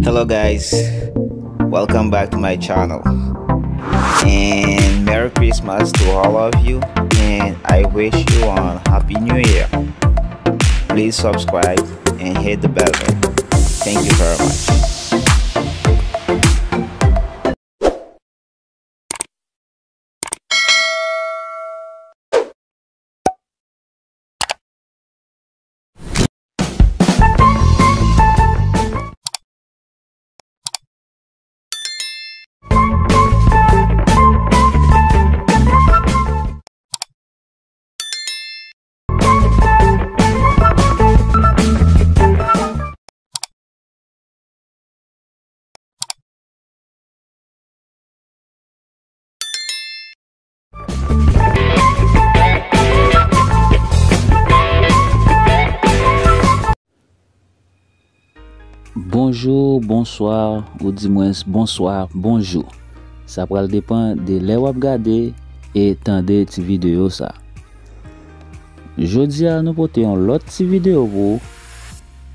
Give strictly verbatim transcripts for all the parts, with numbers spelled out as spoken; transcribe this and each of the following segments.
Hello guys, welcome back to my channel. And Merry Christmas to all of you. And I wish you a Happy New Year. Please subscribe and hit the bell button. Thank you very much. Bonjou, bonswa, oudimwens bonswa, bonjou. Sa pral depann de lè w ap gade e tande ti videyo sa. Jodi a nou pote yon lòt ti videyo pou ou,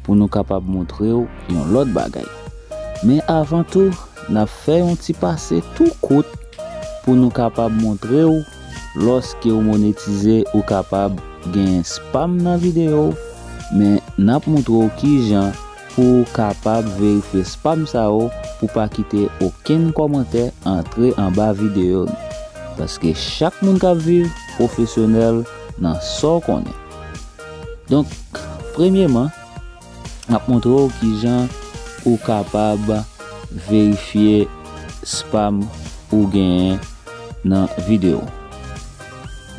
pou nou kapab montre w yon lòt bagay. Men avan tou, n ap fè yon ti pase tou kout pou nou kapab montre w, lòske w monetize, ou kapab gen spam nan videyo w, men n ap montre w kijan pou w kapab verifye spam sa yo, pou pa kite okenn kòmantè antre anba videyo nou. Paske chak moun k ap viv pwofesyonèl nan sa w konnen. Donk, premyeman, m ap montre w kijan ou kapab verifye spam ou genyen nan videyo.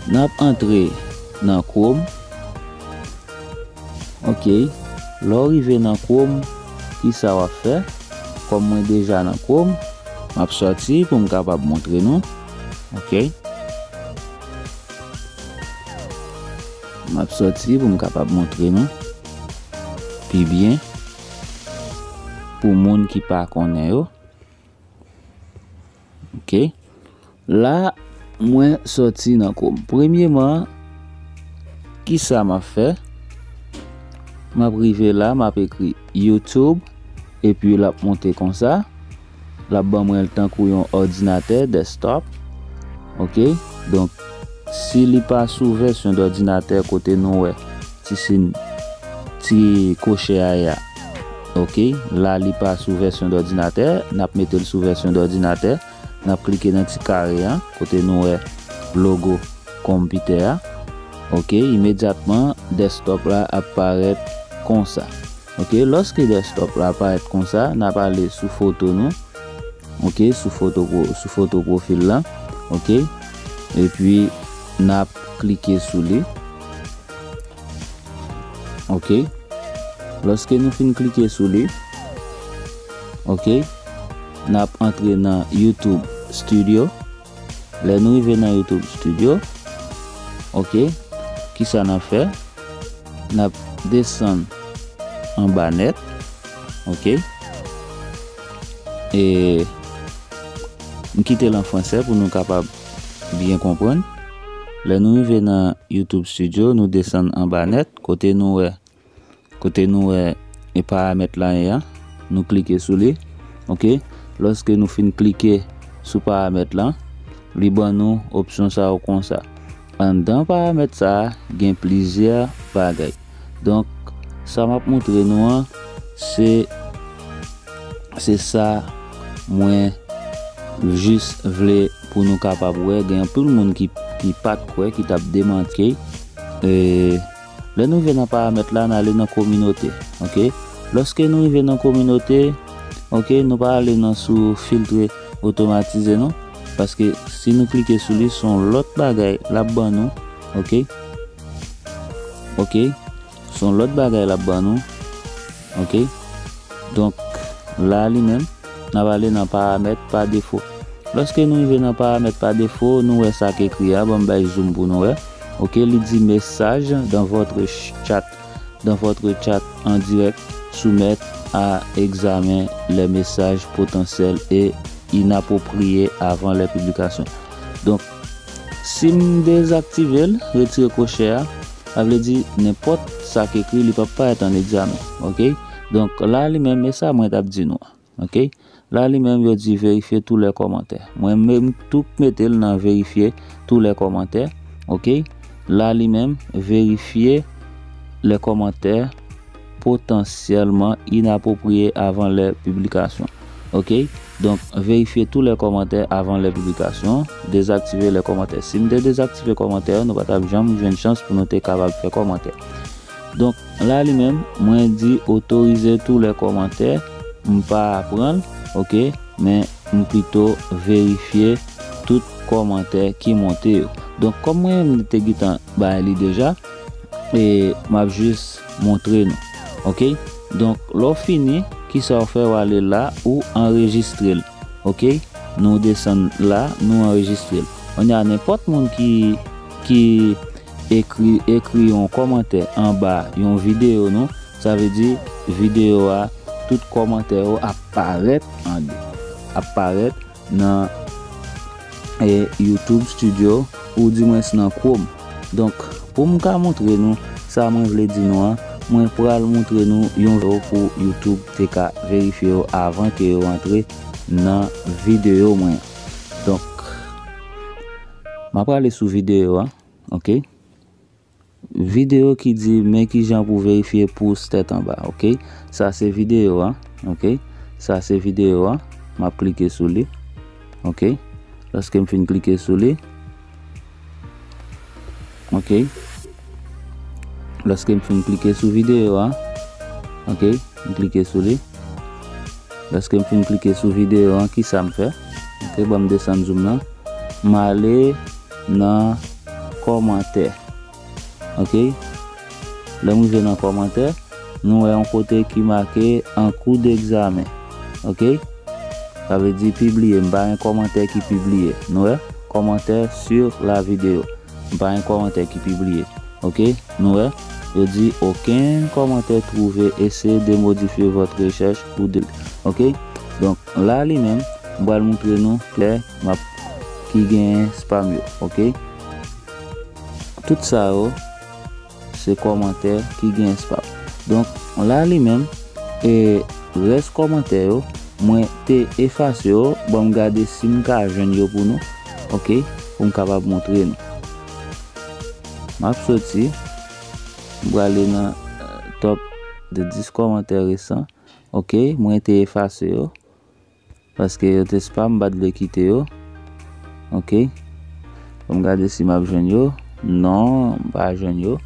N ap antre nan Chrome. Ok. Lè w rive nan Chrome, kisa w ap fè? Kòm mwen deja nan Chrome, m ap sòti pou m kapab montre nou. Ok. M ap sòti pou m kapab montre nou pi byen pou moun ki pa konnen yo. Ok. La, mwen sòti nan Chrome. Premyeman, kisa m ap fè? M ap rive la, m ap ekri YouTube, epi l ap monte konsa. L ap ban mwen l tankou yon òdinatè desktop. Ok. Donk, si li pa sou vèsyon dòdinatè kote nou wè ti sin, ti kochè a ye a. Ok. La, li pa sou vèsyon dòdinatè. N ap mete l sou vèsyon dòdinatè. N ap klike nan ti kare a, kote nou wè logo konpitè a. Ok. Imedyatman, desktop la ap parèt konsa. Ok. Lòske desktop la parèt konsa, n ap ale sou foto nou. Ok. Sou foto pwo-, sou foto pwofil la. Ok. Epi, n ap klike sou li. Ok. Lòske nou fin klike sou li, ok, n ap antre nan YouTube Studio. Lè nou rive nan YouTube Studio, ok, kisa n ap fè? N ap desann anba nèt, ok. E m kite l an fransè pou nou kapab byen konprann. Lè nou rive nan YouTube Studio, nou desann anba nèt, kote nou wè, kote nou wè e paramèt la ye a, nou klike sou li. Ok. Lòske nou fin klike sou paramèt la, li ban nou opsyon sa yo konsa. Anndan paramèt sa a, gen plizyè bagay. Donk, sa m ap montre nou an, se, se sa mwen jis vle pou nou kapab wè. Gen anpil moun ki, ki pa t kwè, ki t ap demanti. E, lè nou rive nan paramèt la, n ale nan kominote. Ok. Lòske nou rive nan kominote, ok, nou pa ale nan sou filtre otomatize non. Paske si nou klike sou li, se yon lòt bagay l ap ban nou. Ok. Ok. Se yon lòt bagay l ap ban nou. Ok. Donk, la li menm, n ap ale nan paramèt pa defo. Lòske nou rive nan paramèt pa defo, nou wè sa k ekri a, ban m bay zoom pou nou wè. Ok, li di message dans votre ch-, chat, dans votre chat en direct, soumettre à examen les messages potentiels et inappropriés avant les publications. Donk, si m dezaktive l, retire kochè a, sa vle di nenpòt sa k ekri, li p ap parèt an egzamen. Ok? Donk, la li menm, e sa mwen t ap di nou an. Ok? La li menm, yo di vérifier tous les commentaires. Mwen menm tou mete l nan vérifier tous les commentaires. Ok? La li menm, vérifier les commentaires potentiellement inappropriés avant les publications. Ok? Donk, vérifier tous les commentaires avant les publications, désactiver les commentaires. Si m te dezaktive kòmantè yo, nou pa t ap janm jwenn chans pou nou te kapab fè kòmantè. Donk, la li menm, mwen di autoriser tous les commentaires, m pa pran l, ok, men m pito verifye tout kòmantè ki monte yo. Donk, kòm mwen menm te gentan bay li deja, e m ap jis montre nou. Ok? Donk, lè w fini, kisa w fè, w ale la, ou anrejistre l. Ok? Nou desann la, nou anrejistre l. Kounye a, nenpòt moun ki, ki ekri, ekri yon kòmantè anba yon videyo nou, sa vle di videyo a, tout kòmantè yo ap parèt anlè. Ap parèt nan, e, YouTube Studio ou dimwens nan Chrome. Donk, pou m ka montre nou sa mwen vle di nou an, mwen pral montre nou yon videyo pou YouTube te ka verifye yo avan ke yo antre nan videyo mwen an. Donk, m ap prale sou videyo a, ok? Videyo ki di men kijan pou verifye pous tèt anba, ok? Sa se videyo a, ok? Sa se videyo a. M ap klike sou li, ok? Lòske m fin klike sou li, ok? Lòske m fin klike sou videyo a, ok? M klike sou li. Lòske m fin klike sou videyo a, kisa m fè? Ok, ban m desann zoom nan. M ale nan kòmantè. Ok? Lè m rive nan kòmantè, nou wè yon kote ki make en cours d'examen. Ok? Sa vle di pibliye, m pa gen kòmantè ki pibliye. Nou wè? Commentaire sur la vidéo. M pa gen kòmantè ki pibliye. Ok? Nou wè? Yo di aucun commentaire trouvé, essayez de modifier votre recherche ou de. Ok? Donk, la li menm, m pral montre nou klè, m ap, ki gen spam yo. Ok? Tout sa yo, se kòmantè ki gen spam. Donk, la li menm, e rès kòmantè yo, mwen te efase yo, ban m gade si m ka jwenn yo pou nou. Ok? Pou m kapab montre nou. M ap soti, m prale nan, e, top de dis kòmantè resan. Ok? Mwen te efase yo. Paske yo te spam, m pa t vle kite yo. Ok. Fò m gade si m ap jwenn yo. Non, m pa jwenn yo.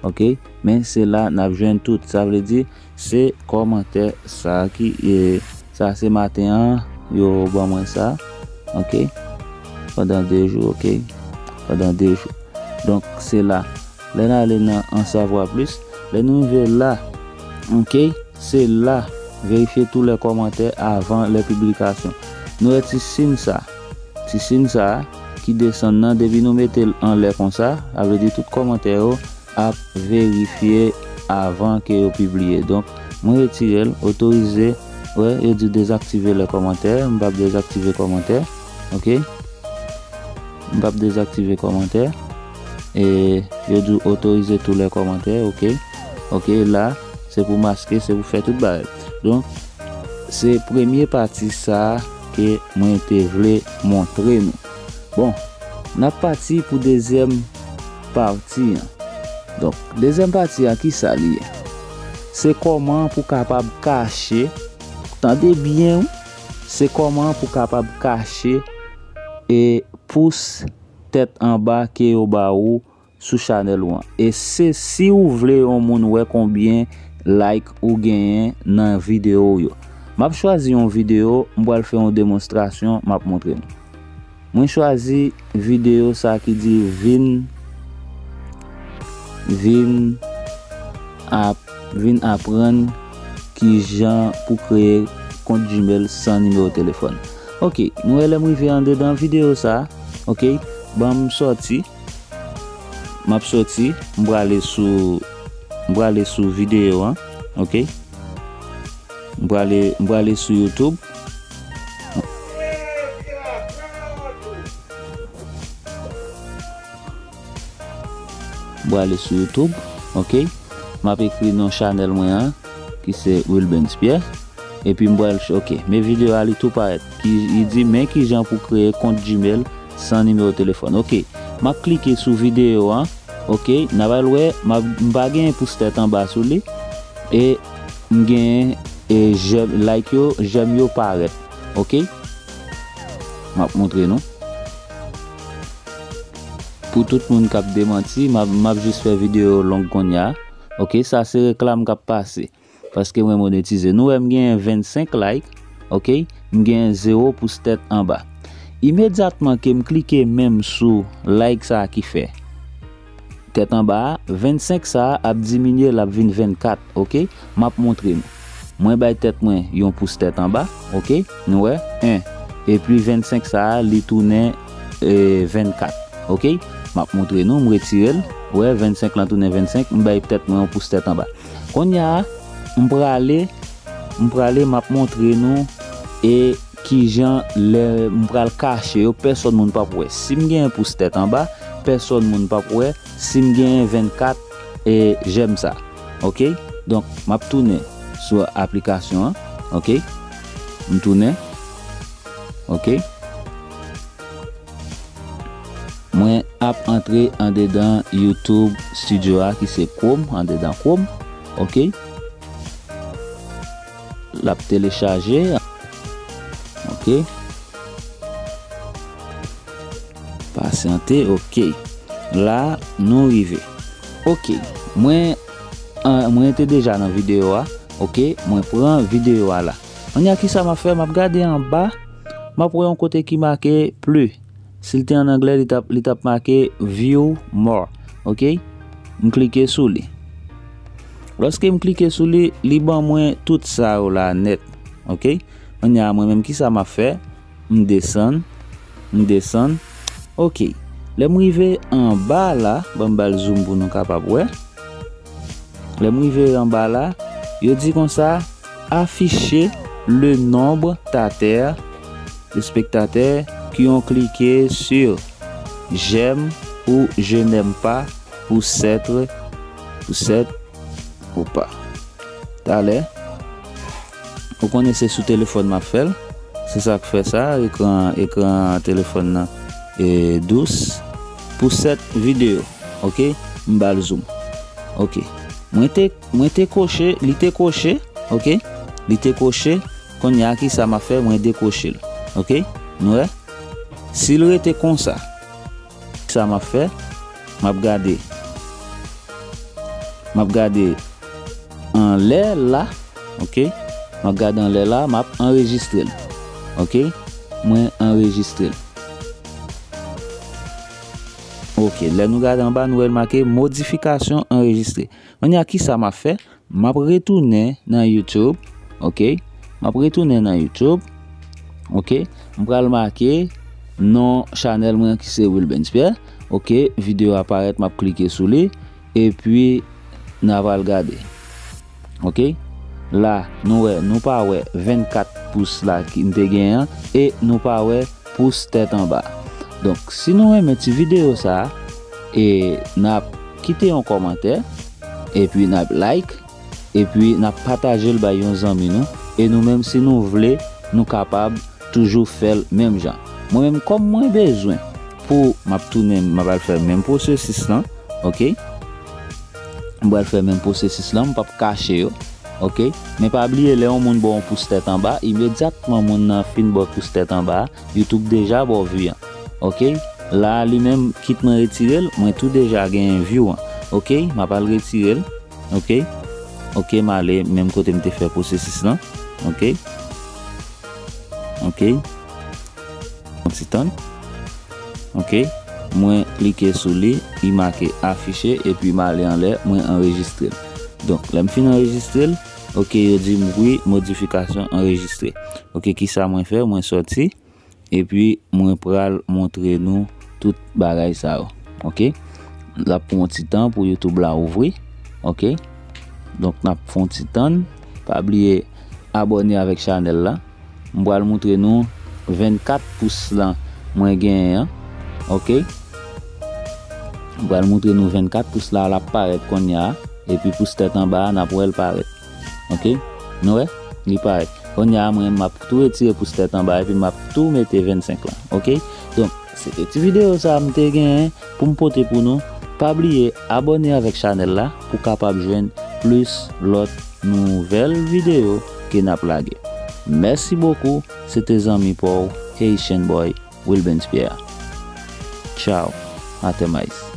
Ok. Men se la n ap jwenn tout. Sa vle di, se kòmantè sa ki, e, sa se maten an, yo ban mwen sa. Ok. Pandan de jou, ok. Pandan de jou. Donk, se la. Lè n ale nan En savoir plus, lè nou rive la, ok, se la, vérifier tous les commentaires avant les publications. Nou wè ti siy sa, ti siy sa ki desann nan, depi nou mete l anlè konsa, sa vle di tout kòmantè yo ap verifye avan ke yo pibliye. Donk, mwen retire l, otorize, wè, yo di dezaktive lè kòmantè, m p ap dezaktive kòmantè, ok? M p ap dezaktive kòmantè. E yo di w otorize tou lè kòmantè, ok. Ok, la, se pou maske, se pou fè tout bagay. Donk, se premye pati sa a ke mwen te vle montre nou. Bon, n ap pati pou dezyèm pati an. Donk, dezyèm pati a, ki sa li ye? Se kòman pou kapab kache, tande byen, wi. Se kòman pou kapab kache e pous tèt anba ke yo ba ou sou chanèl ou an. E se si ou vle yon moun wè konbyen like ou genyen nan videyo w yo. M ap chwazi yon videyo, m pral fè yon demonstrasyon, m ap montre nou. Mwen chwazi videyo sa ki di vin, vin ap, vin aprann kijan pou kreye kont Gmail san nimewo telefòn. Ok, nou wè lè m rive andedan videyo sa, ok, ban m sòti. M ap sòti, m prale sou, m prale sou videyo an, ok? M prale, m prale sou YouTube. M prale sou YouTube, ok? M ap ekri non chanèl mwen an, ki se Wilbens Pierre. Epi m pral ch-, ok, men videyo a li tou parèt. Ki, li di, men kijan pou kreye kont Gmail san nimewo telefòn. Ok, m ap klike sou videyo an. Ok, n a pral wè, m ap, m pa gen pous tèt anba sou li. E m gen, e, jèm, like yo, jèm yo parèt. Ok, m ap montre nou. Pou tout moun k ap demanti, m ap, m ap jis fè videyo long kounye a. Ok, sa se reklam k ap pase. Paske mwen monetize. Nou wè m genyen vennsenk like, ok? M genyen zewo pous tèt anba. Imedyatman ke m klike menm sou like sa ki fè tèt anba a, vennsenk sa a ap diminye, l ap vin vennkat, ok? M ap montre nou. Mwen bay tèt mwen yon pous tèt anba, ok? Nou wè, en. Epi vennsenk sa a, li tounen, e, vennkat, ok? M ap montre nou, m retire l. Wè, vennsenk lan tounen vennsenk, m bay tèt mwen yon pous tèt anba. Kounye a, m prale, m prale, m ap montre nou e kijan lè m pral kache yo, pèsòn moun p ap wè. Si m gen pous tèt anba, pèsòn moun p ap wè si m gen vennkat, e, jèm sa. Ok? Donk, m ap tounen sou aplikasyon an. Ok? M tounen. Ok? Mwen ap antre andedan YouTube Studio a ki se Chrome, andedan Chrome. Ok? L ap telechaje. Ok? Pasyante, ok. La, nou rive. Ok. Mwen, an, mwen te deja nan videyo a. Ok? Mwen pran videyo a la. Kounye a, kisa m ap fè? M ap gade anba. M ap wè yon kote ki make plus. Si l te an anglè, li t ap, li t ap make view more. Ok? M klike sou li. Lòske m klike sou li, li ban mwen tout sa yo la nèt. Ok? Kounye a, mwen menm, kisa m ap fè? M desann. M desann. Ok. Lè m rive anba la, ban m ba l zoom pou nou kapab wè. Lè m rive anba la, yo di konsa, afficher le nombre tatè, de spectateurs qui ont cliqué sur j'aime ou je n'aime pas pour s'être, pour s'être ou pas. Talè, ou konnen se sou telefòn m ap fè l. Se sa k fè sa, ekran, ekran telefòn nan, e, dous. Pou sèt videyo, ok? M ba l zoom. Ok. Mwen te, mwen te koche, li te koche, ok? Li te koche. Kounye a, kisa m ap fè? Mwen dekwoche l. Ok? Nou wè? Si l rete konsa, sa m ap fè? M ap gade. M ap gade anlè la. Ok? M ap gade anlè la, m ap anrejistre l. Ok? Mwen anrejistre l. Ok, lè nou gade anba, nou wè l make modifikasyon anrejistre. Kounye a, kisa m ap fè? M ap retounen nan YouTube, ok? M ap retounen nan YouTube, ok? M pral make non chanèl mwen ki se Wilbens Pierre, ok? Videyo a parèt, m ap klike sou li, epi n a pral gade, ok? La, nou wè, nou pa wè vennkat pous la ki m te genyen an, e nou pa wè pous tèt anba. Donk, si nou renmen ti videyo sa a, e n ap kite yon kòmantè, epi n ap like, epi n ap pataje l bay yon zanmi nou, e nou menm, si nou vle, nou kapab toujou fè l menm jan. Mwen menm, kòm mwen bezwen pou m ap tounen, m ap al fè menm pwosesis lan, ok? M pral fè menm pwosesis lan, m p ap kache yo, ok? Men pa bliye, lè yon moun ba w yon pous tèt anba, imedyatman moun nan fin ba w pous tèt anba a, YouTube deja ba w vi an, ok? La, li menm, kit mwen retire l, mwen tou deja genyen view an, ok? M ap al retire l, ok? Ok, m ale menm kote m te fè pwosesis lan, ok? Ok. Yon ti tann. Ok. Mwen klike sou li, li make afiche, epi m ale anlè, mwen anrejistre l. Donk, lè m fin anrejistre l, ok, yo di m wi, modifikasyon anrejistre. Ok, kisa mwen fè? Mwen sòti, epi mwen pral montre nou tout bagay sa yo. Ok? L ap pran yon ti tan pou YouTube la ouvri. Ok? Donk, n ap fè yon ti tann. Pa bliye abòne avèk chanèl la. M pral montre nou vennkat pous lan mwen genyen an. Ok? M pral montre nou vennkat pous la, l ap parèt kounye a. Epi pous tèt anba a, n ap wè l parèt. Ok? Nou wè? Li parèt. Kounye a mwen m ap tou retire pous tèt anba epi m ap tou mete vennsenk lan. Ok? Donk, se te ti videyo sa a m te genyen pou m pote pou nou. Pa bliye abòne avèk chanèl la pou w kapab jwenn plis lòt nouvèl videyo ke n ap lage. Mèsi bokou, se te zanmi pa w Haitian Boy Wilbens Pierre. Tchao, Atemais.